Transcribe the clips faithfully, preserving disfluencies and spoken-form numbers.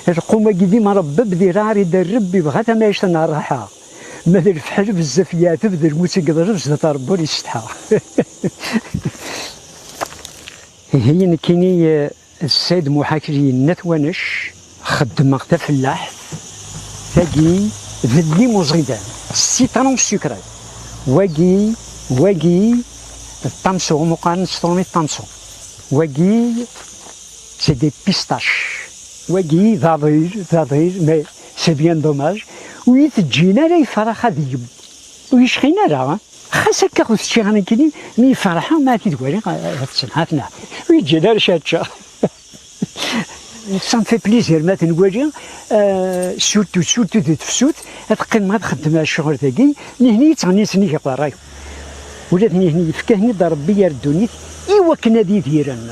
Lqum-agi d imeṛebbeb di raɛri d rreb, ibɣa tamɛict n rraḥa. Ma d lefḥel bezzaf yeɛteb, d lmut i yeḍleb zdat Ṛebbi ur yessetḥa. Ihi nekkini, eh, d Sayd Muḥakli n At Wanec, xeddmeɣ tafellaḥt, tagi d llimuẓidan, citron sucré. Wagi, wagi d tamsu, meqqaren s trumit tamsu. Wagi c'est des pistaches. Wagi d aḍil, d aḍil, mais c'est bien dommage. Ur yi-teǧǧin ara yefrax ad yeb-, ur yecɣin ara, hein. Xas akka ur teččiɣ ara nekkini, mi ferḥeɣ, ma ad t-id-waliɣ, ad tt-nɛat, neɣ ur yi-ǧǧin ara cacca. Ça me fait plaisir ma ten-wali, euh, surtout, surtout di tefsut, ad qqimeɣ ad xeddmeɣ ccɣel dagi, nihni yettɣenni s nnig iqerray. Ula d nihni yefka-ten-id Rebbi ar ddunit i wakken ad idiren.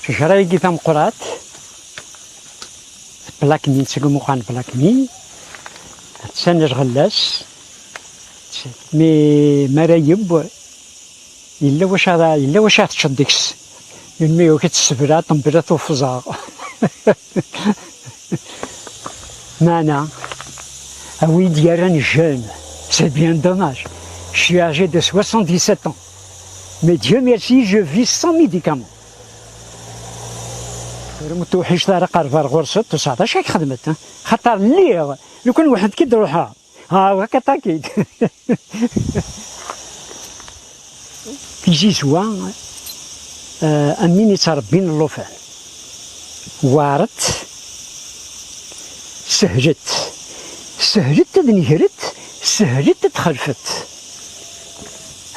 Ttejra-agi tameqqrant, plakni, nettgumuqan plakni, attan lɣella-s, mi, mi ara yeww, yella wac ara, yella wac ara teččeḍ deg-s. Melmi yuki tessebra, ṭembla tufẓeɣ. Meɛna, a wi d-yerran jeune, c'est bien dommage. Je suis âgé de soixante-dix-sept ans. Mais Dieu merci, je vis sans médicaments. Ur m-tewḥict ara qerb ar ɣur-s, ur tesɛiḍ acu ad k-xedmet, hein? Xaṭer lliɣ, lukan weḥd-k i d-ruḥeɣ. Ah, akka ṭakit. Tizizwa, eh, am win yettrebbin llufan. Weɛret, sehlet. Sehlet ad negret, sehlet ad txelfet.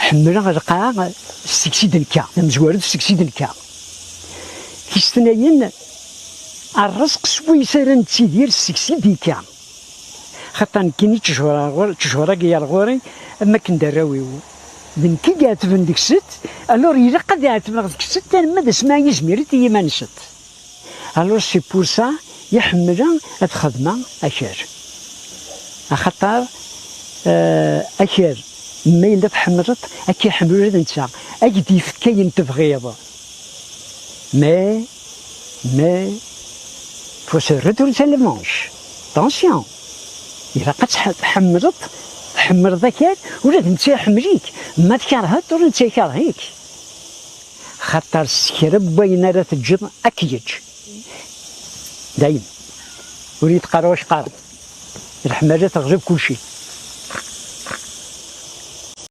Ḥemmleɣ lqaɛa seg-s i d-nekka, tamezwarut seg-s i d-nekka. Tistnayen, rrezq s wayes ara nettidir seg-s i d-yekka. Xaṭer nekkini ttejhur ar ɣur-, ttejhur-agi ar ɣur-i, am akken d arraw-iw. D nekk i iɛetben deg-sent, alors ilaq ad ɛetbeɣ deg-sent arma d asmi i izmirent i yiman-nsent. Alors c'est pour ça i ḥemmleɣ ad xedmeɣ akal. Axaṭer, eh, akal, ma yella tḥemmleḍ, ad k-iḥemmel ula d netta, ad k-d-yefk ayen tebɣiḍ. Mais, mais, faut se retourner sur le manche. Attention. Ilaq ad tḥ-, tḥemmleḍ, tḥemmleḍ akal, ula d netta iḥemmel-ik. Ma tkerheḍ, ula d netta ikerh-ik. Xaṭer s kra n wayen ara teǧǧeḍ, ad k-yeǧǧ. Dayem. Ur yi-d-qqar wac qqareɣ. Leḥmala teɣleb kulci.